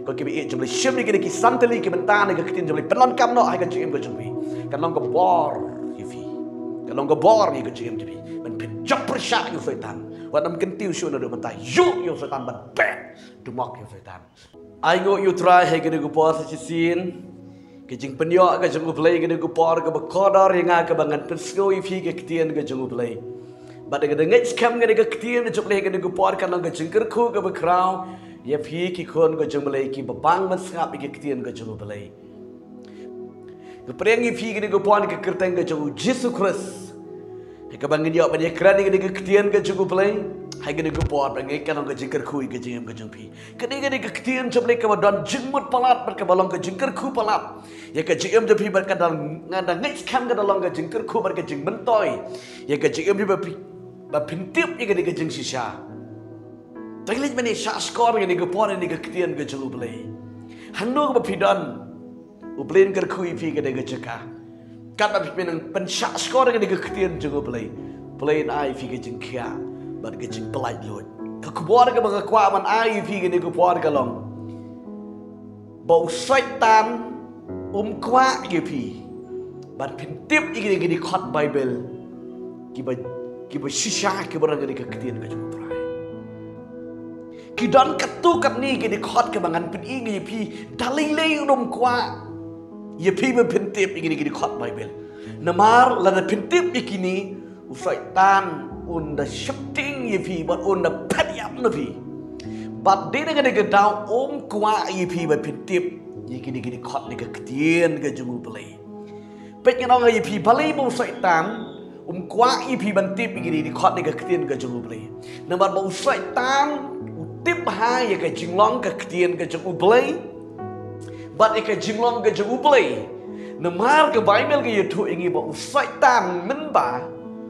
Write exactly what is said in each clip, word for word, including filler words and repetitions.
Ki ba ïeit jong U Blei, shim ïa kine ki san tylli ki bynta na ka ktien jong U Blei, pyndonkam noh ha ka jingim ka jong phi. Kan long ka bor ïa phi. Kan long ka bor ïa ka jingim jong phi. Ban pynjop pyrshah ïa u Soitan. Wat nym kyntiew shuh naduh mynta, ïoh ïa u Soitan ban beh. Dumok ïa u Soitan. Ai nguh ïa U Trai ha kane ka por sa shisien. Ka jingpynïoh ka jong U Blei ha kane ka por kaba kordor ïa nga, kaba ngan pynsngew ïa phi ka ktien ka jong U Blei. Bad da ka ngeit skhem ïa kane ka ktien ka jong U Blei ha kane ka por, kan long ka jingkyrkhu kaba khraw ïa phi ki khun ka jong U Blei, kiba bang ban sngap ïa ka ktien ka jong U Blei. Nga pdiang ïa phi ha kane ka por ha ka kyrteng ka jong U Jisu Khrist, ha kaba ngin ïoh ban ïakren ïa kane ka ktien ka jong U Blei ha kane ka por, ba ngeit kan long ka jingkyrkhu ïa ka jingim ka jong phi. Kane, kane ka ktien jong U Blei kaba don jingmut palat bad kaba long ka jingkyrkhu palat ïa ka jingim jong phi, bad ka dang, nga dang ngeit skhem ka dang long ka jingkyrkhu bad ka jingmyntoi ïa ka jingim jong phi, ba phin tip ïa kane ka jingshisha. Te leit ban ïa shahshkor ïa kane ka por, ïa kane ka ktien ka jong U Blei. Hangno kaba phi don, U Blei un kyrkhu ïa phi ha kane ka jaka. Katba phi nang pynshahshkor ïa kane ka ktien jong U Blei, U Blei un ai ïa phi ka jingkhiah bad ka jingpyllait luid. Ka khubor kaba nga kwah ban ai ïa phi ha kane ka por ka long ba u Soitan um kwah ïa phi ban phin tip ïa kine ki dkhot Baibl kiba, kiba shisha, kiba don ha kane ka ktien ka jong U Trai. Ki don katto katne ki dkhot kiba ngan pyni ïa phi, da lei lei um kwah ïa phi ba phin tip ïa kine ki dkhot Baibl. Namar lada phin tip ïa kine, u Soitan un da sheptieng ïa phi bad un da phet ïap na phi. Bad dei na kane ka daw um kwah ïa phi ba phin tip ïa kine ki dkhot na ka ktien ka jong U Blei. Peit, ngan ong ïa phi, balei ba u Soitan um kwah ïa phi ban tip ïa kine ki dkhot na ka ktien ka jong U Blei. Namar ba u Soitan u tip bha ïa ka jinglong ka ktien ka jong U Blei bad ïa ka jinglong ka jong U Blei. Namar ka Baibl ka ïathuh ïa ngi ba u Soitan mynba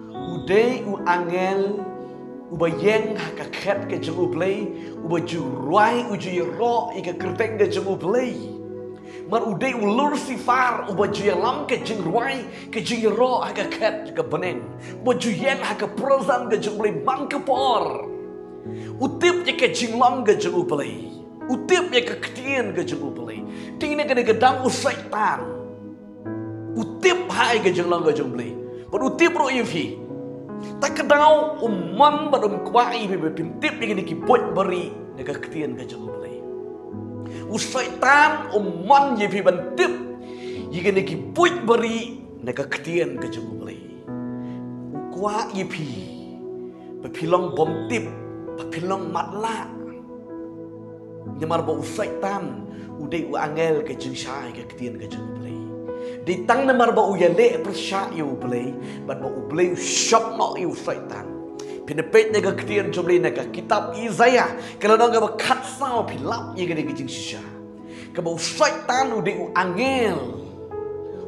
u dei u angel uba ïeng ha ka khet ka jong U Blei, uba ju rwai, u ju ïaroh ïa ka kyrteng ka jong U Blei. Namar u dei u Lucifer uba ju ïalam ka jingrwai, ka jingïaroh ha ka khet ka bneng, uba ju ïeng ha ka presence ka jong U Blei man ka por. U tip ïa ka jinglong ka jong U Blei. U tip ïa ka ktien ka jong U Blei. Te na kane ka daw u Soitan u tip bha ïa ka jinglong ka jong U Blei bad u tip ruh ïa phi. Ta ka daw um mon bad um kwah ïa phi ba phin tip ïa kine ki buit barieh na ka ktien ka jong U Blei. U Soitan um mon ïa phi ban tip ïa kine ki buit barieh na ka ktien ka jong U Blei. U kwah ïa phi ba phi long bym tip, ba phi long matlah. Namar ba u Soitan u dei u angel ka jingshai ka ktien ka jong U Blei. Dei tang namar ba u ïaleh pyrshah ïa U Blei bad ba U Blei u shop noh ïa u Soitan. Phin peit na ka ktien jong U Blei na ka kitab Isaiah, ka lynnong kaba khatsaw, phi lap ïa kane ka jingshisha. Kaba u Soitan u dei u angel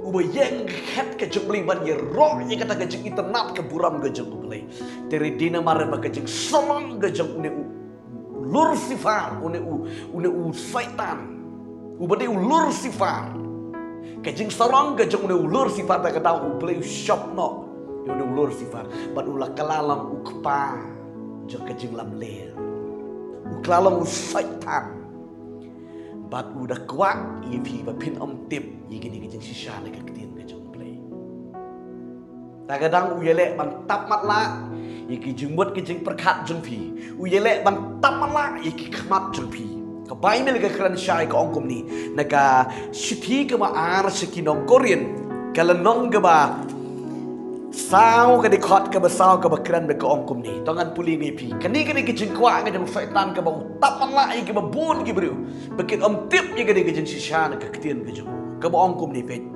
uba ïeng ha ka khet ka jong U Blei ban ïaroh ïa kata ka jingitynnad ka burom ka jong U Blei. Te dei namar ba ka jingsarong ka jong une u Lucifer, une u, une u Soitan uba dei u Lucifer. Ka jingsarong ka jong une u Lucifer, ta ka daw U Blei u shop noh ïa une u Lucifer bad u la kylla long u kpa jong ka jinglamler. U kylla long u Soitan. Bad u da kwah ïa phi ba phin ym tip ïa kine ki jingshisha na ka ktien ka jong U Blei. Ta ka daw u ïaleh ban tap matlah ïa ki jingmut ki jingpyrkhat jong phi. U ïaleh ban tap matlah ïa ki khmat jong phi. Ka Baibl ka kren shai, ka ong kumne, na ka shithi kaba ar sha ki nong Korinth, ka lynnong kaba saw, ka dkhot kaba saw, kaba kren bad ka ong kumne. To ngan pule ngi ïa phi. Kane, kane ka jingkwah ka jong u Soitan kaba u tap matlah ïa kiba bun ki briew ba kin ym tip ïa kane ka jingshisha na ka ktien ka jong u. Kaba ong kumne, peit.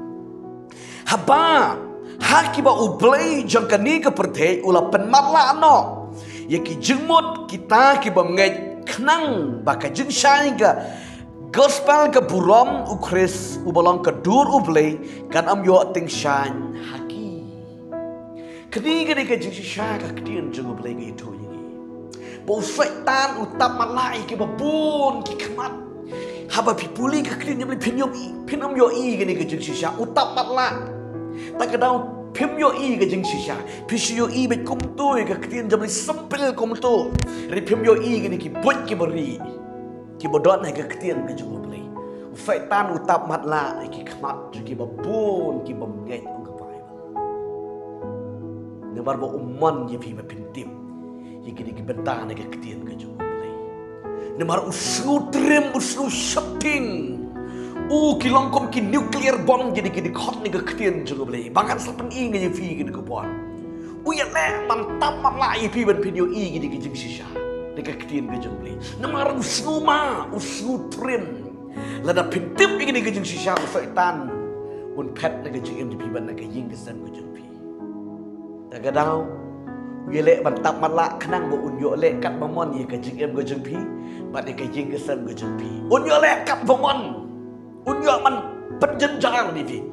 Haba ha kiba U Blei jong kane ka pyrthei u la pynmatlah noh ïa ki jingmut kita ki bym ngeit, khnang ba ka jingshai ka gospel ka burom U Khrist uba long ka dur U Blei kan ym ïoh tyngshaiñ ha ki. Kane, kane ka jingshisha ka ktien jong U Blei ka ïathuh ïa ngi ba u Soitan u tap matlah ïa kiba bun ki khmat. Haba phi pule ka ktien jong U Blei phin ïohi, phin ym ïohi kane ka jingshisha, u tap matlah. Ta ka daw phim ïohi ka jingshisha. Phi shu ïohi beit kumto ïa ka ktien jong U Blei, simple kumto. Hynrei phim ïohi kine ki buit ki barieh. Kiba don ha ka ktien ka jong U Blei. U Soitan u tap matlah ha ki khmat jong kiba bun kiba ngeit, ong ka Baibl. Namar ba um mon ïa phi ba phin tip ïa kine ki bynta na ka ktien ka jong U Blei. Namar u sngewtriem, u sngewsheptieng. U ki long kum ki nuclear bomb kine ki dkhot na ka ktien jong U Blei. Ba ngan sa pyni ïa phi kine ki por. U ïaleh ban tap matlah ïa phi ban phin ïohi kine ki jingshisha na ka ktien ka jong U Blei. Namar u sngewma, u sngewtriem. Lada phin tip ïa kine ki jingshisha, u Soitan un phet na ka jingim jong phi bad na ka ïing ka sem ka jong phi. Ta ka daw u ïaleh ban tap matlah khnang ba un ïoh leh katba mon ïa ka jingim ka jong phi bad ïa ka ïing ka sem ka jong phi. Un ïoh leh katba mon. Un ïoh ban pynjynjar ïa phi.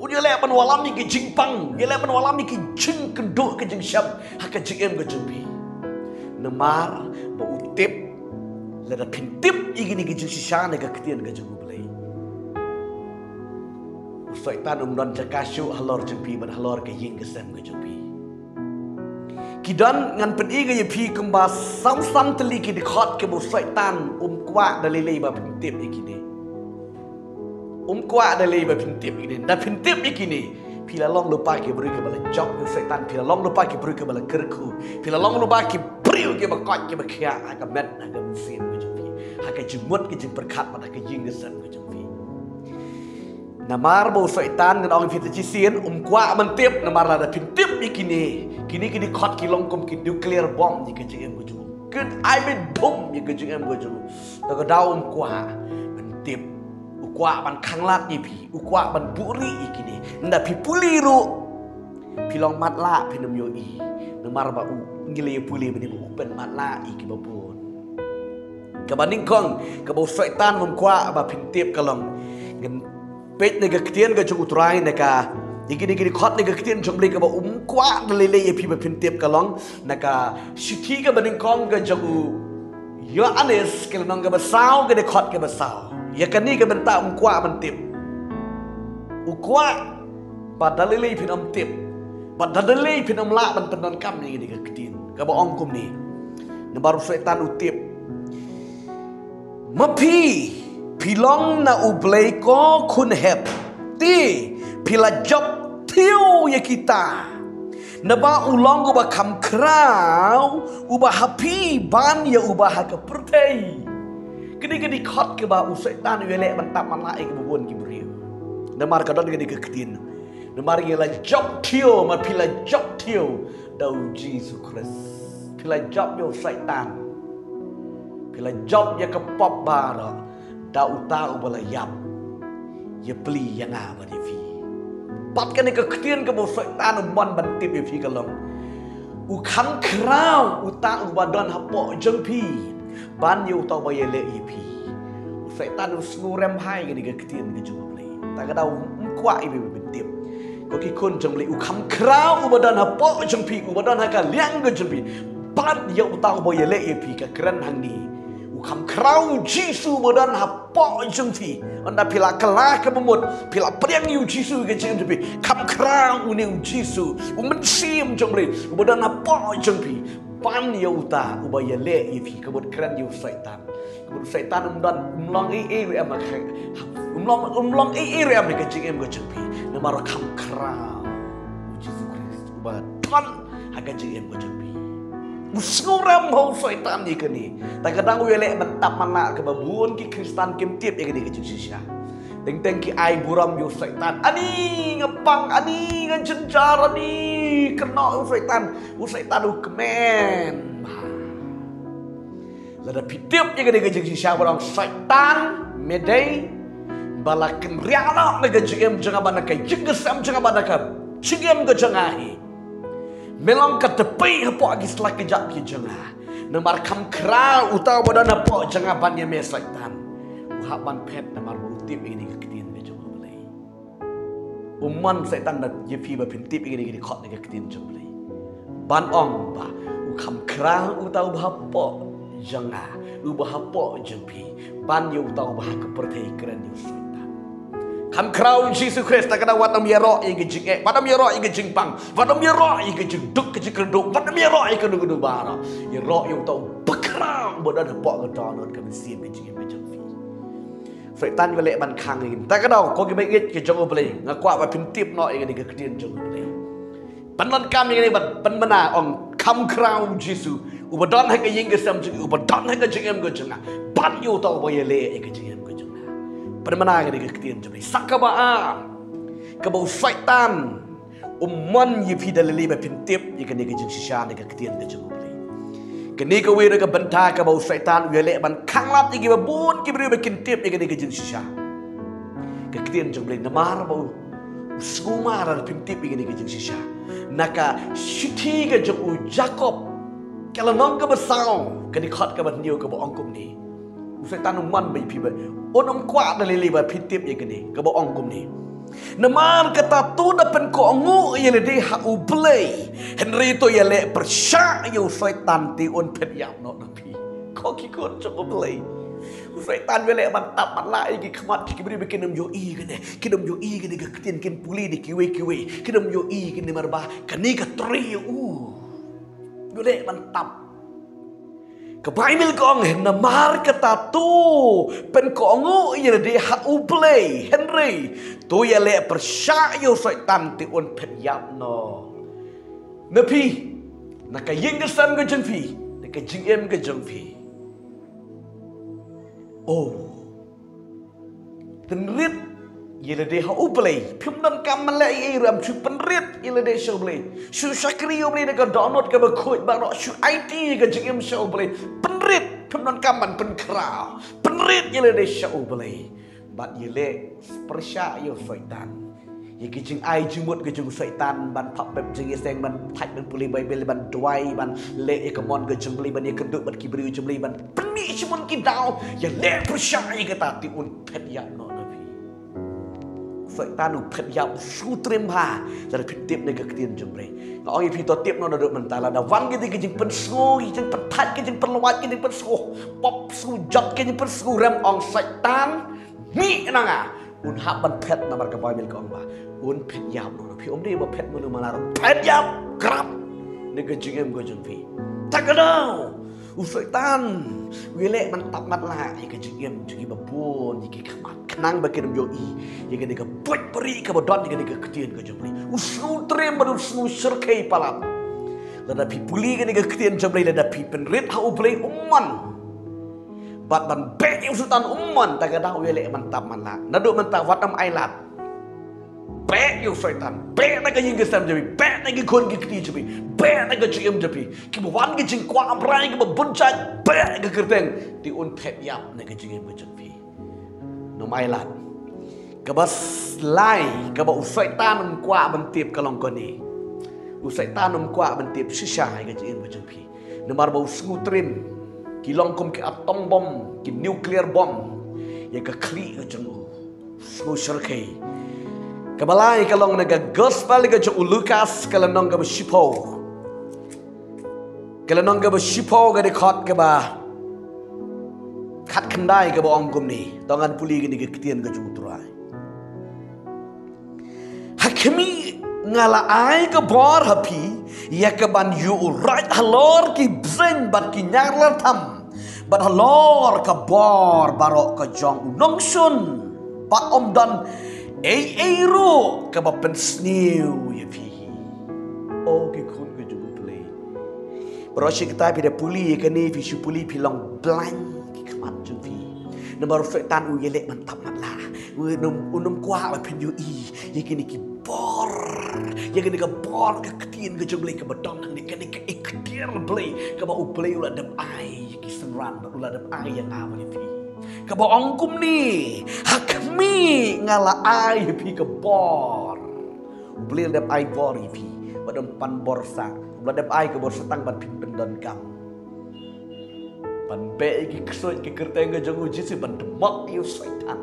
Un ïoh leh ban wallam ïa ki jingpang, ïoh leh ban wallam ïa ki jingkynduh ki jingshem ha ka jingim ka jong phi. Namar ba u tip, lada phin tip ïa kine ki jingshisha na ka ktien ka jong U Blei, u Soitan um don jaka shuh halor jong phi bad halor ka ïing ka sem ka jong phi. Ki don, ngan pyni ïa phi kumba san san tylli ki dkhot kiba u Soitan um kwah da lei lei ba phin tip ïa kine. Um kwah da lei ba phin tip ïa kine. Da phin tip ïa kine, phi la long lypa ki briew kiba la jop ïa u Soitan, phi la long lypa ki briew kiba la kyrkhu, phi la long lypa ki briew kiba koit kiba khiah ha ka met, ha ka mynsiem ka jong phi, ha ka jingmut ka jingpyrkhat bad ha ka ïing ka sem ka jong phi. Namar ba u Soitan, ngan ong ïa phi te shisien, um kwah ban tip, namar lada phin tip ïa kine, kine ki dkhot ki long kum ki nuclear bomb ïa ka jingim ka jong u. Kin ai beit bom ïa ka jingim ka jong u. Ta ka daw um kwah ban tip. U kwah ban khanglad ïa phi, u kwah ban buhrieh ïa kine. Ynda phi pule ruh, phi long matlah phin ym ïohi. Namar ba u, ngi la ïa pule mynne ba u pynmatlah ïa kiba bun. Kaba nyngkong kaba u Soitan um kwah ba phin tip ka long, ngan peit na ka ktien ka jong u Trai, na ka, ïa kine ki dkhot na ka ktien jong U Blei, kaba um kwah da lei lei ïa phi ba phin tip ka long na ka shithi kaba nyngkong ka jong u Ïoannis, ka lynnong kaba saw, ka dkhot kaba saw. Ïa kane ka bynta um kwah ban tip. U kwah ba da lei lei phin ym tip, ba da lei lei phin ym lah ban pyndonkam ïa kane ka ktien kaba ong kumne. Namar u Soitan u tip, ma phi, phi long na U Blei ko khun hep, te phi la jop thiaw ïa kita. Naba u long uba kham khraw, uba ha phi ban ïa uba ha ka pyrthei. Kane ka dkhot kaba u Soitan u ïaleh ban tap matlah ïa kiba bun ki briew. Namar ka don kane ka ktien. Namar ngi la jop thiaw, ma phi la jop thiaw da u Jisu Khrist. Phi la jop ïa u Soitan. Phi la jop ïa ka pop baroh da uta uba la ïap ïa pli ïa nga bad ïa phi. Bad kane ka ktien kaba u Soitan u mon ban tip ïa phi ka long, u kham khraw uta uba don hapoh jong phi ban ïa uta uba ïaleh ïa phi. U Soitan u sngewrem bha ïa kane ka ktien ka jong U Blei. Ta ka daw um kwah ïa phi ba phin tip. Ko ki khun jong U Blei, u kham khraw uba don hapoh jong phi, uba don ha ka liang ka jong phi, ban ïa uta uba ïaleh ïa phi. Ka kren hangne, u kham khraw u Jisu uba don hapoh jong phi. Ynda phi la kylla kaba mut, phi la pdiang ïa u Jisu ha ka jingim jong phi, kham khraw une u Jisu, u Mynsiem jong U Blei uba don hapoh jong phi, ban ïa uta uba ïaleh ïa phi. Ka mut kren ïa u Soitan. Ka mut u Soitan um don, um long ei ei ruh em ha ka, um long, um long ei ei ruh em ha ka jingim ka jong phi. Namar u kham khraw u Jisu Khrist uba don ha ka jingim ka jong phi. U sngewrem bha u Soitan ïa kane. Ta ka daw u ïaleh ban tap matlah kaba bun ki Khristan kim tip ïa kane ka jingshisha. Teng teng ki ai burom ïa u Soitan. Ani nga pang, ani nga jynjar, ani kynnoh u Soitan. U Soitan u kmen bha. Lada phi tip ïa kane ka jingshisha, ba dang Soitan me dei ba la kynriah noh na ka jingim jong nga bad na ka ïing ka sem jong nga bad na ka jingim ka jong nga hi. Me long ka tpei hapoh ki slap ki jait ki jong nga. Namar kham khraw uta uba don hapoh jong nga ban ïa me Soitan. U hap ban phet namar ba u tip ïa kane ka ktien ka jong U Blei. U mon Soitan da ïa phi ba phin tip ïa kine ki dkhot na ka ktien jong U Blei. Ban ong ba u kham khraw uta uba hapoh jong nga, uba hapoh jong phi, ban ïa uta uba ha ka pyrthei, kren ïa u Soitan. Kham khraw u Jisu Khrist, ta ka daw wat ym ïaroh ïa ka jingeh, wat ym ïaroh ïa ka jingpang, wat ym ïaroh ïa ka jingduk ka jingkyrduh, wat ym ïaroh ïa kano kano baroh. Ïaroh ïa uta uba khraw uba don hapoh ka dohnud ka mynsiem ka jingim ka jong Soitan u leh ban khang ïa ngi. Ta ka daw, ko ki baieit ki jong U Blei, nga kwah ba phin tip noh ïa kane ka ktien jong U Blei. Pyndonkam ïa kane ban pynbna, ong, kham khraw Jisu. Uba don ha ka ïing ka sem jong ngi, uba don ha ka jingim ka jong nga, ban ïoh to ba ïaleh ïa ka jingim ka jong nga. Pynbna ïa kane ka ktien jong U Blei. Sa kaba ar, kaba u Soitan um mon ïa phi da lei lei ba phin tip ïa kane ka jingshisha ne ka ktien ka jong U Blei. Kane kawei na ka bynta kaba u Soitan u ïaleh ban khanglad ïa kiba bun ki briew ba kin tip ïa kane ka jingshisha. Ka ktien jong U Blei namar ba u, u sngewmar ba phin tip ïa kane ka jingshisha. Na ka shithi ka jong u Jakob, ka lynnong kaba saw, ka dkhot kaba hynñiew kaba ong kumne. U Soitan um mon ba ïa phi ba, un ym kwah da lei lei ba phin tip ïa kane, kaba ong kumne. Namar kata to da pynkohnguh ïa lade ha U Blei, hynrei to ïaleh pyrshah ïa u Soitan te un phet ïap noh na phi. Ko ki khun jong U Blei. U Soitan u leh ban tap ban lah ïa ki khmat ki briew ba kin ym ïohi kane, kin ym ïohi kane ka ktien, kin pule da kiwei kiwei, kin ym ïohi kane namar ba kane ka trei ïa u. U leh ban tap. Ka Baibl ka ong, namar kata to pynkohnguh ïa lade ha U Blei, hynrei to ïaleh pyrshah ïa u Soitan te un phet ïap noh na phi, na ka ïing ka sem ka jong phi, na ka jingim ka jong phi. Oh. Pynrit ïa lade ha U Blei. Phim donkam ban leh ei ei ruh, shu pynrit ïa lade sha U Blei. Shu shakri ïa U Blei da ka dohnud kaba khuid baroh, shu aiti ka jingim sha U Blei. Pynrit, phim donkam ban pynkhraw. Pynrit ïa lade sha U Blei. Bad ïaleh pyrshah ïa u Soitan. Ïa ki jingai jingmut ka jong u Soitan ban pap pep jingïaseng, ban thait, ban pule Baibl, ban duwai, ban leh ïa ka mon ka jong U Blei, ban ïakynduh bad ki briew jong U Blei, ban pynmih shibun ki daw, ïaleh pyrshah ïa kata te un phet ïap noh na phi. U Soitan u phet ïap, u sngewtriem ha, lada phi tip na ka ktien jong U Blei. Nga ong ïa phi to tip noh naduh mynta, lada wan kata ka jingpynsngew, ka jingpynthait, ka jingpynlwait, ka jingpynsngew pop, sngewjot, ka jingpynsngew rem, ong Soitan, mih na nga. Un hap ban phet namar ka Baibl ka ong ba un phet ïap noh na phi. Um dei ba phet mano mano ruh, phet ïap, grab na ka jingim ka jong phi. Ta ka daw, u Soitan u ïaleh ban tap matlah ïa ka jingim jong kiba bun, ïa ki khmat, khnang ba kin ym ïohi ïa kane ka buit barieh kaba don ïa kane ka ktien ka jong U Blei. U sngewtriem bad u sngewshyrkhei palat. Lada phi pule kane ka ktien jong U Blei, lada phi pynrit ha U Blei, um mon. Bad ban beh ïa u Soitan, um mon. Ta ka daw u ïaleh ban tap matlah. Naduh mynta wat ym ailad. Beh ïa u Soitan, beh na ka ïing ka sem jong phi, beh na ki khun ki kti jong phi, beh na ka jingim jong phi. Kiba wan ki jingkwah brai kiba bun jait, beh ka kyrteng, te un phet ïap na ka jingim ka jong phi. Nym ailad. Kaba s-, lai, kaba u Soitan um kwah ban tip ka long kane. U Soitan um kwah ban tip shisha ïa ka jingim ka jong phi. Namar ba u sngewtriem, ki long kum ki atom bomb, ki nuclear bomb ïa ka khlieh ka jong u. Sngewshyrkhei. Kaba lai ka long na ka Gospel ka jong u Lukas, ka lynnong kaba shiphew. Ka lynnong kaba shiphew, ka dkhot kaba khatkhyndai, kaba ong kumne. To ngan pule kane ka ktien ka jong U Trai. Ha khmih, nga la ai ka bor ha phi ïa ka ban ïuhraij halor ki bseiñ bad ki ñiar lar tham, bad halor ka bor baroh ka jong u nongshun. Bad ym don ei ei ruh kaba pynsniew ïa phi. O ki khun ka jong U Blei. Baroh shi katta phi da pule ïa kane, phi shu pule, phi long blind ki khmat jong phi. Namar u Soitan u ïaleh ban tap matlah. U nym, u nym kwah ba phin ïohi ïa kine ki bor, ïa kane ka bor ka ktien ka jong U Blei kaba don hangne, kane ka ikhtiar Blei kaba U Blei u la dep ai ïa ki synran, u la dep ai ïa nga bad ïa phi. Kaba ong kumne, ha khmih nga la ai ha phi ka bor. U Blei u la dep ai bor ïa phi, bad ym pan bor sah. U la dep ai ka bor sah tang ban phin pyndonkam. Ban beh ïa ki ksuid ki kyrteng ka jong u Jisu, ban dmot ïa u Soitan.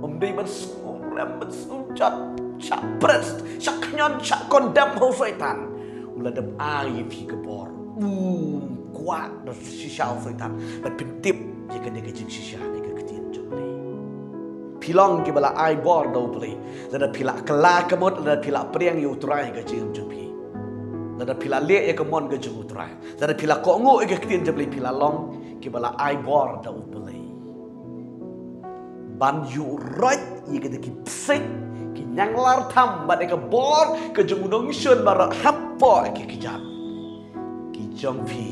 Ym dei ban sngewrem, ban sngewjot, shah pres, shah khñiot, shah condemn ha u Soitan. U la dep ai ïa phi ka bor. Um kwah da shisha u Soitan ban pyntip ïa kane ka jingshisha ne ka ktien jong U Blei. Phi long kiba la ai bor da U Blei. Lada phi la kylla ka mut, lada phi la pdiang ïa u Trai ha ka jingim jong phi, lada phi la leh ïa ka mon ka jong u Trai, lada phi la kohnguh ïa ka ktien jong U Blei, phi la long kiba la ai bor da U Blei. Ban ïuh roit ïa kita ki bseiñ, ki ñianglar tham bad ïa ka bor ka jong u nongshun baroh hapoh ki kjat ki jong phi.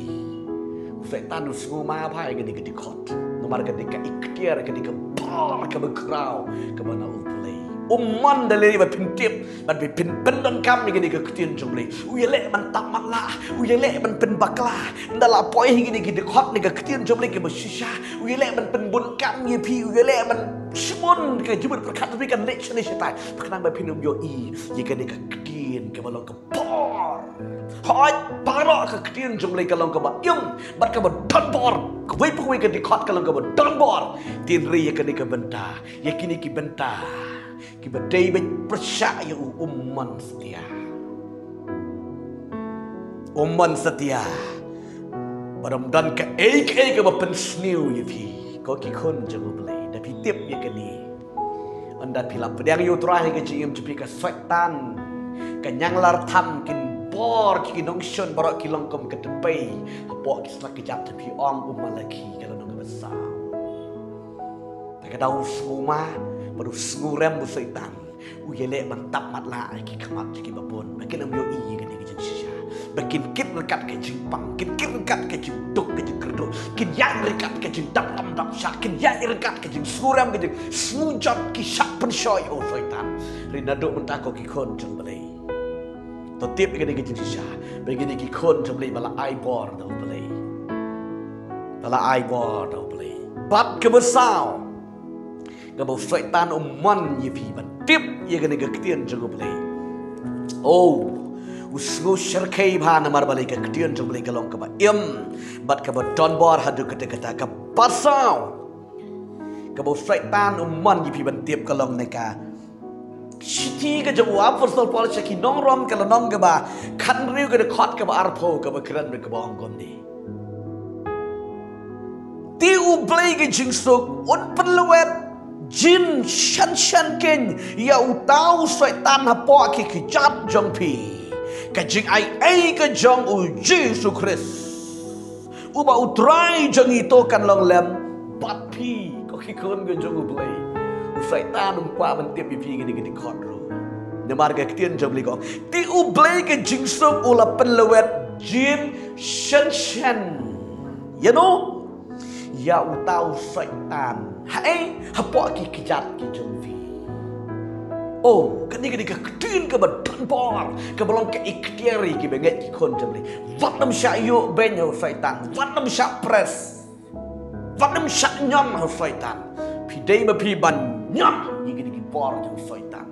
U Soitan u sngewma bha ïa kane ka dkhot. Namar kane ka iktiar, kane ka bor kaba khraw kaba na U Blei. Um mon da lei ba phin tip, bad ba phin pyndonkam ïa kane ka ktien jong U Blei. U ïaleh ban tap matlah, u ïaleh ban pynbakla. Ynda la poi ha kine ki dkhot ne ka ktien jong U Blei kaba shisha, u ïaleh ban pynbunkam ïa phi, u ïaleh ban shimon ka jingmut pyrkhat jong phi kan leh shane shatai. Khnang ba phin ym ïohi ïa kane ka ktien kaba long ka bor. Hooid, baroh ka ktien jong U Blei ka long kaba im bad kaba don bor. Kawei pa kawei ka dkhot ka long kaba don bor. Hynrei ïa kane ka bynta, ïa kine ki bynta kiba dei ban pyrshah ïa u, um mon satia. Um mon satia. Bad ym don kaei kaei kaba pynsniew ïa phi, ko ki khun jong U Blei, da phi tip ïa kane. Ynda phi la pdiang ïa U Trai ha ka jingim jong phi, ka Soitan, ka ñianglar tham, kin bor ki nongshun baroh ki long kum ka tpei hapoh ki sla kjat jong phi, ong u Malaki ka lynnong kaba saw. Te ka daw u sngewma bad u sngewrem u Soitan, u ïaleh ban tap matlah ïa ki khmat jong ki babun ba kin ym ïohi ïa kane ka jingshisha. Ba kin kit ryngkat ka jingpang, kin kit ryngkat ka jingduk ka jingkyrduh, kin ïaid ryngkat ka jingdap lam dap shah, kin ïaid ryngkat ka jingsngewrem, ka jingsngew jot, ki shah pynshoi, o Soitan. Hynrei naduh mynta, ko ki khun jong U Blei, to tip ïa kane ka jingshisha, ba ïa kine ki khun jong U Blei ba la ai bor da U Blei. Ba la ai bor da U Blei. Bad kaba saw, kaba u Soitan um mon ïa phi ban tip ïa kane ka ktien jong U Blei. O, u sngew shyrkhei bha namar balei ka ktien jong U Blei ka long kaba im bad kaba don bor haduh katta katta. Kaba saw, kaba u Soitan um mon ïa phi ban tip ka long na ka shithi ka jong u Apostol Paul sha ki nong Rom ka lynnong kaba khathynriew ka dkhot kaba arphew kaba kren bad kaba ong kumne. Te U Blei ka jingsuk un pynlwet jin shen shen keiñ ïa uta u Soitan hapoh ki kjat jong phi. Ka jingaiei ka jong U Jisu Khrist, uba U Trai jong ngi, to kan long lem bad phi, ko ki khun ka jong U Blei. U Soitan um kwah ban tip ïa phi kane ka dkhot ruh. Namar ka ktien jong U Blei ka ong, te U Blei ka jingsuk u la pynlwet jin shen shen. Ïa no? Ïa uta u Soitan. Haei? Hapoh ki kjat ki jong phi. O, kane ka dei ka ktien kaba don bor, kaba long ka iktiar ïa ki bangeit ki khun jong U Blei. Wat nym shah ïuh beiñ ha u Soitan, wat nym shah press, wat nym shah ñion ha u Soitan. Phi dei ma phi ban ñion ïa kine ki bor jong u Soitan.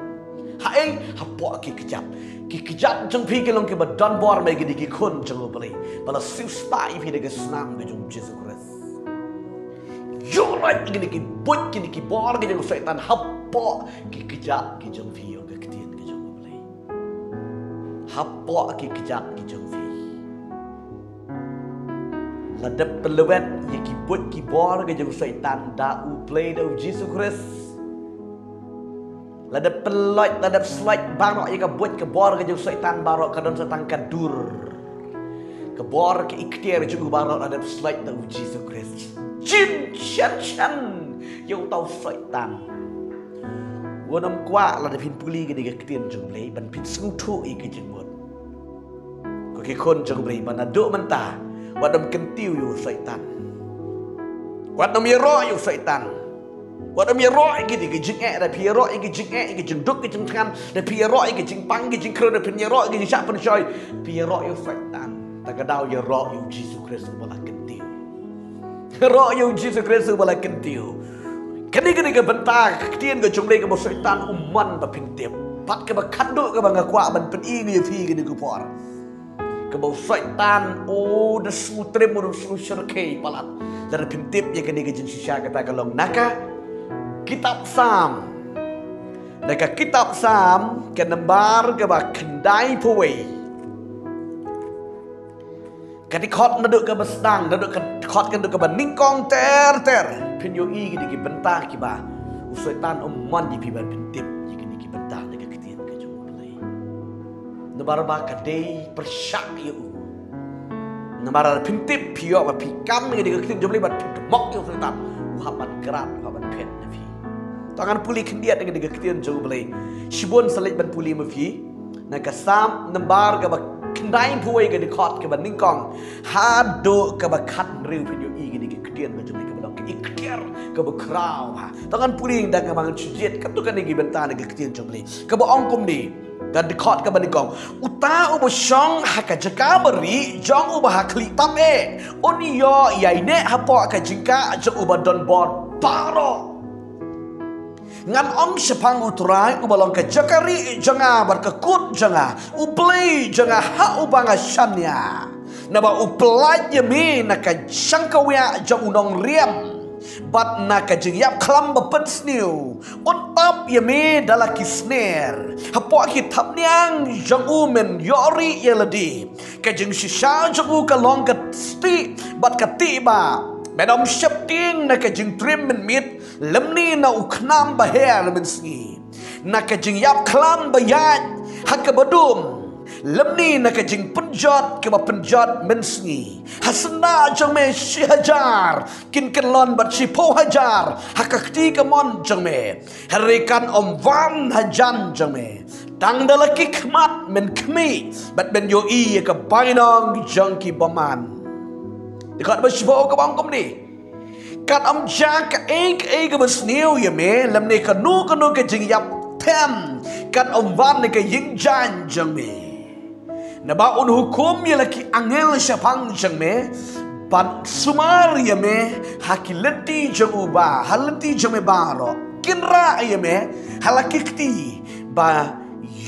Haei? Hapoh ki kjat. Ki kjat jong phi ki long kiba don bor, ma ïa kine ki khun jong U Blei ba la siewspah ïa phi da ka snam ka jong U Jisu Khrist. Ïuh roit ïa kine ki buit, kine ki bor ka jong u Soitan hapoh ki kjat ki jong phi, ong ka ktien ka jong U Blei. Hapoh ki kjat ki jong phi. La dep pynlwet ïa ki buit ki bor ka jong u Soitan da U Blei, da U Jisu Khrist. La dep pynlwet, la dep slwet baroh ïa ka buit ka bor ka jong u Soitan baroh, ka don sa tang ka dur. Ka bor ka iktiar jong u baroh la dep slwet da U Jisu Khrist. Jin shen shen ïa uta u Soitan. Wat nym kwah lada phin pule kane ka ktien jong U Blei ban phin sngewthuh ïa ka jingmut. Ko ki khun jong U Blei, ba naduh mynta wat nym kyntiew ïa u Soitan. Wat nym ïaroh ïa u Soitan. Wat nym ïaroh ïa kine ki jingeh, da phi ïaroh ïa ki jingeh, ïa ki jingduk ki jingthngan, da phi ïaroh ïa ki jingpang ki jingkhreh, da phin ïaroh ïa ki jingshah pynshoi, phi ïaroh ïa u Soitan. Te ka daw ïaroh ïa U Jisu Khrist uba la kyntiew. Ïaroh ïa U Jisu Khrist uba la kyntiew. Kane, kane ka bynta ka ktien ka jong U Blei kaba u Soitan um mon ba phin tip. Bad kaba khatduh kaba nga kwah ban pyni ïa phi kane ka por, kaba u Soitan u da sngewtriem, u da sngewshyrkhei palat lada phin tip ïa kane ka jingshisha, kata ka long na ka kitab Salm. Na ka kitab Salm ka nambar kaba khyndaiphew wei. Ka dkhot naduh kaba sdang, naduh ka dkhot naduh kaba nyngkong ter ter, phin ïohi kine ki bynta kiba u Soitan um mon ïa phi ban phin tip ïa kine ki bynta na ka ktien ka jong U Blei. Namar ba ka dei pyrshah ïa u. Namar lada phin tip, phi ïoh ba phi kam ïa kane ka ktien jong U Blei bad phin tymok ïa u Soitan, u hap ban krat, u hap ban phet na phi. To ngan pule khyndiat na ka ktien jong U Blei. Shibun sa leit ban pule ma phi na ka Salm nambar kaba khyndai phew wei, ka dkhot kaba nyngkong haduh kaba khathynriew. Phin ïohi kane ka ktien ka jong U Blei kaba long ka ikhtiar kaba khraw ha. To ngan pule da kaba ngan shu jied katto katne ki bynta na ka ktien jong U Blei kaba ong kumne. Ka dkhot kaba nyngkong: Uta uba shong ha ka jaka barieh jong uba ha khlieh tam eh un ïoh ïaineh hapoh ka jingkah jong uba don bor baroh. Ngan ong shaphang U Trai uba long ka jaka rieh jong nga bad ka kut jong nga, U Blei jong nga ha uba nga shaniah. Naba u pyllait ïa me na ka shangkawiah jong u nongriam bad na ka jingïap khlam ba pynsniew. Un tap ïa me da la ki sner. Hapoh ki thapniang jong u men ïoh rieh ïa lade. Ka jingshisha jong u ka long ka stieh bad ka tieh ba. Men ym sheptieng na ka jingtriem mynmiet lymne na u khnam ba her mynsngi, na ka jingïap khlam ba ïaid ha kaba dum, lymne na ka jingpynjot kaba pynjot mynsngi. Ha syndah jong me shi hajar kin kyllon bad shiphew hajar ha ka kti kamon jong me, hynrei kan ym wan hajan jong me. Tang da la ki khmat men khmih bad men ïohi ïa ka bainong jong ki bymman. Dkhot ba shiphew kaba ong kumne: Kan ym jia kaei kaei kaba sniew ïa me, lymne kano kano ka jingïap them kan ym wan na ka ïing jaiñ jong me. Naba un hukum ïa la ki angel shaphang jong me ban sumar ïa me ha ki lynti jong u ba, ha lynti jong me baroh. Kin rah ïa me ha la ki kti ba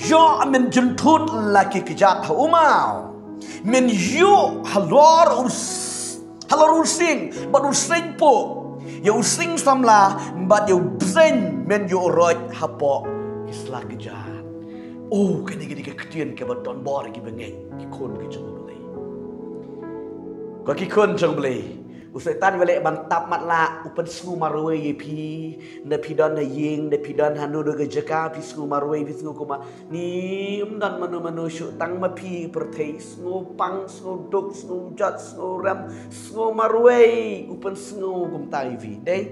ïoh men jynthut la ki kjat ha u maw. Men ïuh halor u s- halor u sing bad u sing puh, ïa u sing samla bad ïa u bseiñ men ïuh roit hapoh ki sla kjat. O, kane ka dei ka ktien kaba don bor ïa kiba ngeit, ki khun ki jong U Blei. Ko ki khun jong U Blei, u Soitan u leh ban tap matlah, u pynsngew marwei ïa phi. Nda phi don ha ïing, nda phi don hano hano ka jaka, phi sngew marwei, phi sngew kumba ngim don mano mano shuh, tang ma phi pyrthei. Sngew pang, sngew duk, sngew jot, sngew rem, sngew marwei, u pynsngew kumta ïa phi. Dei?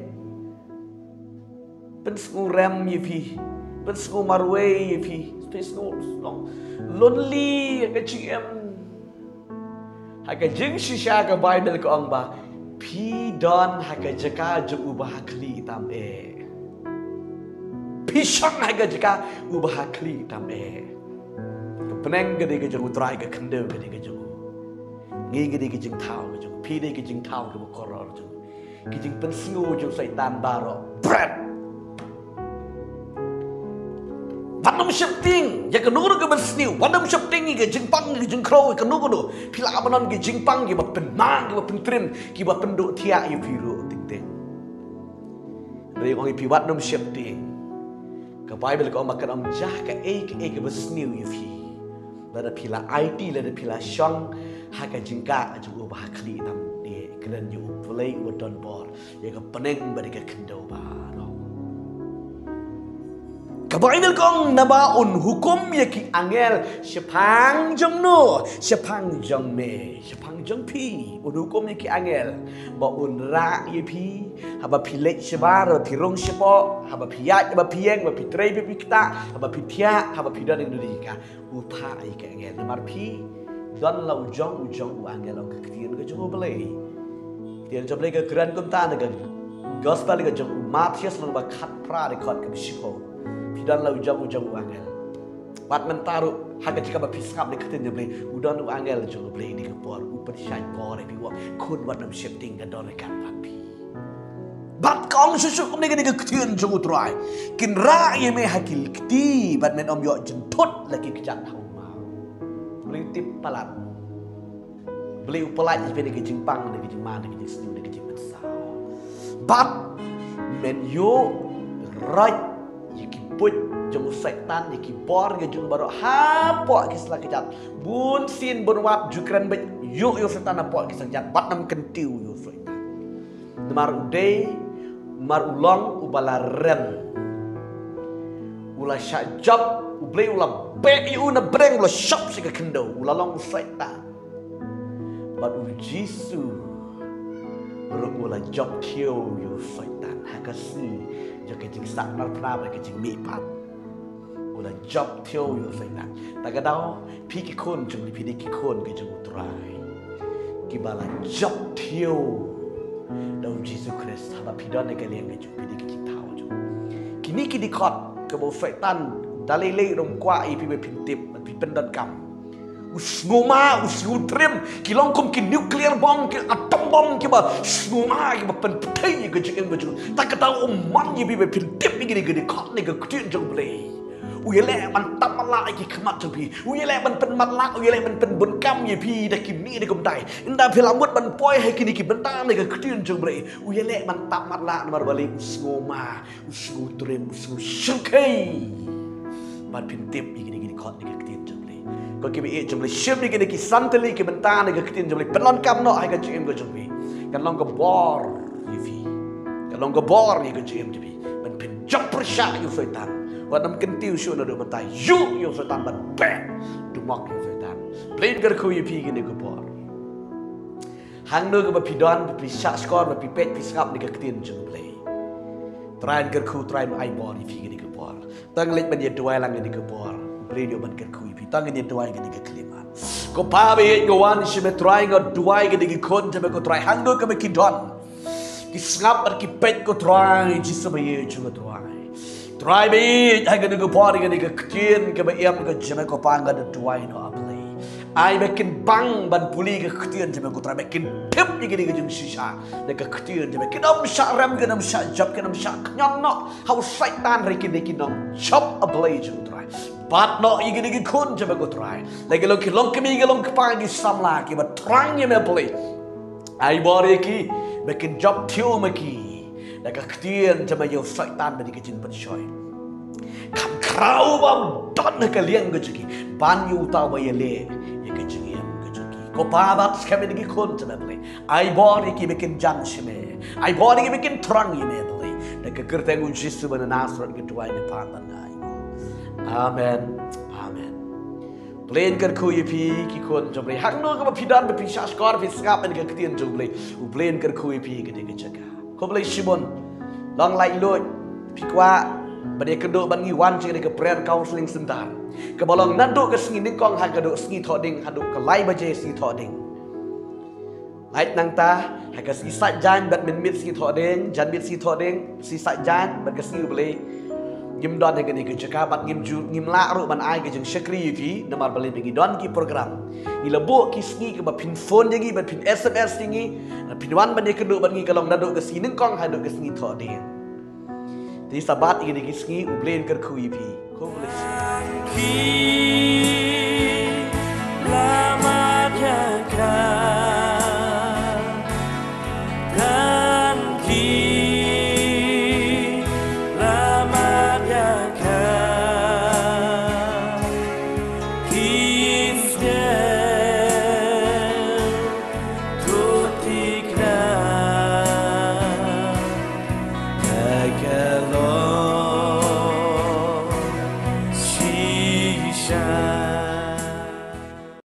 Pynsngew rem ïa phi, pynsngew marwei ïa phi, phi sngew, sngew lonely ha ka jingim. Ha ka jingshisha ka Baibl ka ong ba phi don ha ka jaka jong uba ha khlieh tam eh. Phi shong ha ka jaka uba ha khlieh tam eh. Ka bneng ka dei ka jong U Trai, ka khyndew ka dei ka jong u. Ngi ka dei ka jingthaw ka jong u. Phi dei ka jingthaw kaba kordor jong u. Ki jingpynsngew jong Soitan baroh bret. Wat nym sheptieng ïa kano kano kaba sniew, wat nym sheptieng ïa ka jingpang, ïa ka jingkhrew, ïa kano kano. Phi lah ban don ki jingpang kiba pynmang, kiba pyntriem, kiba pynduh thiah ïa phi ruh teng teng. Hynrei ong ïa phi wat nym sheptieng. Ka Baibl ka ong ba kan ym jah kaei kaei kaba sniew ïa phi. Lada phi la aiti, lada phi la shong ha ka jingkah jong uba ha khlieh tam eh, kren ïa U Blei uba don bor ïa ka bneng bad ïa ka khyndew baroh. Ka Baibl ka ong naba un hukum ïa ki angel shaphang jong no, shaphang jong me, shaphang jong phi. Un hukum ïa ki angel ba un rah ïa phi haba phi leit shabar, haba phi rung shapoh, haba phi ïaid, haba phi ïeng, haba phi trei, haba phi ktah, haba phi thiah, haba phi don ïa kano ka jaka. U phah ïa ki angel namar phi don la u jong u jong u angel, ong ka ktien ka jong U Blei. Ktien jong U Blei ka kren kumta na ka Gospel ka jong u Mathaios lynnong ba khatphra, dkhot kaba shiphew. Phi don la u jong u jong u angel. Bad mynta ruh ha ka jaka ba phi sngap ïa ka ktien jong U Blei, u don u angel jong U Blei ha kane ka por, u pynshait bor ïa phi, u ong khun wat nym sheptieng, ka don ryngkat bad phi. Bad ka ong shuh shuh kumne, kane ka ktien jong U Trai: Kin rah ïa me ha ki kti bad men ym ïoh jynthut la ki kjat ha u maw. Ring tip palat. Blei u pyllait ïa phi na ka jingpang, na ka jingman, na ka jingsniew, na ka jingpynsaw. Bad men ïoh roit ïa ki buit jong u Soitan, ïa ki bor ka jong u baroh hapoh ki sla kjat. Bun sien bun wat ju kren beit, ïoh ïa u Soitan hapoh ki sla kjat bad nym kyntiew ïa u Soitan. Namar u dei, namar u long uba la rem. U la shah jop, U Blei u la beh ïa u na bneng, u la shop sha ka khyndew, u la long u Soitan. Bad U Jisu ruh u la jop khiew ïa u Soitan ha ka sngi jong ka jing Sah narphna bad ka jingmihpat. U la jop thiew ïa u Soitan. Ta ka daw, phi ki khun jong u, phi dei ki khun ki jong u Trai. Kiba la jop thiew da u Jisu Khrist, haba phi don ha ka liang ka jong u, phi dei ki jingthaw jong u. Kine ki dkhot, kaba u Soitan da lei lei u kwah ïa phi ba phin tip, ba phin pyndonkam. U sngewma, u sngewtriem, ki long kum ki nuclear bomb, ki atom bomb, kiba sngewma, kiba pynpyrthei ïa ka jingim ka jong u. Ta ka daw u mon ïa phi ba phin tip ïa kine ki dkhot ne ka ktien jong u Blei. U ïaleh ban tap matlah ïa ki khmat jong phi. U ïaleh ban pynmatlah, u ïaleh ban pynbunkam ïa phi da kine da kumtai. Ynda phi la mut ban poi ha kine ki bynta ne ka ktien jong u Blei. U ïaleh ban tap matlah namar balei? U sngewma, u sngewtriem, u sngewshyrkhei. Bad phin tip ïa kine ki dkhot ne ka ktien jong u Blei. Ko kiba ïeit jong u Blei, shim ïa kine ki san tylli ki bynta ne ka ktien jong u Blei. Pyndonkam noh ha ka jingim ka jong phi. Kan long ka bor ïa phi. Kan long ka bor ïa ka jingim jong phi. Ban pynjop pyrshah ïa u Soitan. Wat nym kyntiew shuh naduh mynta. Ïuh ïa u Soitan bad beh. Dumok ïa u Soitan. Blei un kyrkhu ïa phi kine ka bor. Hangno kaba phi don, ba phi shahshkor, ba phi peit, phi sngap ne ka ktien jong u Blei. Trai un kyrkhu, Trai un ai bor ïa phi kine ka bor. Tang leit ban ïa duwai lang kine ka bor. U Blei un ïoh ban kyrkhu ïa phi. Tang ïa duwai kine ka khyllipmat. Ko Pa ba ïeit, nga wan sha me Trai, nga duwai kine ki khun jong me ko Trai, hangno kaba ki don. Ki sngap bad ki peit ko Trai, Jisu ba ïeit jong nga Trai. Trai ba ïeit, ha kane ka por, ha kane ka ktien kaba im ka jong me ko Pa, nga da duwai noh A Blei. Ai ba kin bang ban pule ka ktien jong me ko Trai, ba kin tip ïa kine ka jingshisha na ka ktien jong me. Kin ym shah rem, kin ym shah jop, kin ym shah kñion noh ha u Soitan, hynrei kine kin ym jop A Blei jong nga Trai. Bat noh ïa kine ki khun jong me ko Trai. La ki long ki longkmie, ki longkpa, ki samla kiba thrang ïa me A Blei. Ai bor ïa ki ba kin jop thiew ma ki da ka ktien jong me ïa u Soitan bad ïa ka jingpynshoi. Kham khraw ba u don ha ka liang ka jong ki ban ïa uta uba ïaleh ïa ka jingim ka jong ki. Ko Pa, bat skhem ïa ki khun jong me A Blei. Ai bor ïa ki ba kin jan sha me. Ai bor ïa ki ba kin thrang ïa me A Blei. Da ka kyrteng u Jisu ba na Nasareth nga duwai ne Kpa, ban ai. Amen. Amen. Blei un kyrkhu ïa phi ki khun jong U Blei. Hangno kaba phi don, ba phi shahshkor, phi sngap ïa ka ktien jong U Blei, U Blei un kyrkhu ïa phi ha kane ka jaka. Khublei shibun. Long laitluid. Phi kwah ban ïakynduh bad ngi, wan sha kane ka prayer counseling center kaba long naduh ka sngi nyngkong haduh ka sngi Thohdieng, haduh ka lai baje sngi Thohdieng. Lait nangta ha ka sngi Saitjaiñ bad mynmiet sngi Thohdieng, janmiet sngi Thohdieng, sngi Saitjaiñ bad ka sngi U Blei. Ngim don ha kane ka jaka bad ngim ju, ngim lah ruh ban ai ka jingshakri ïa phi, namar balei? Ba ngi don ki program. Ngi la buh ki sngi kaba phin phone ïa ngi bad phin S M S ïa ngi, phin wan ban ïakynduh bad ngi, ka long naduh ka sngi nyngkong haduh ka sngi Thohdieng. Te sa bat ïa kine ki sngi, U Blei un kyrkhu ïa phi. Khublei shibun.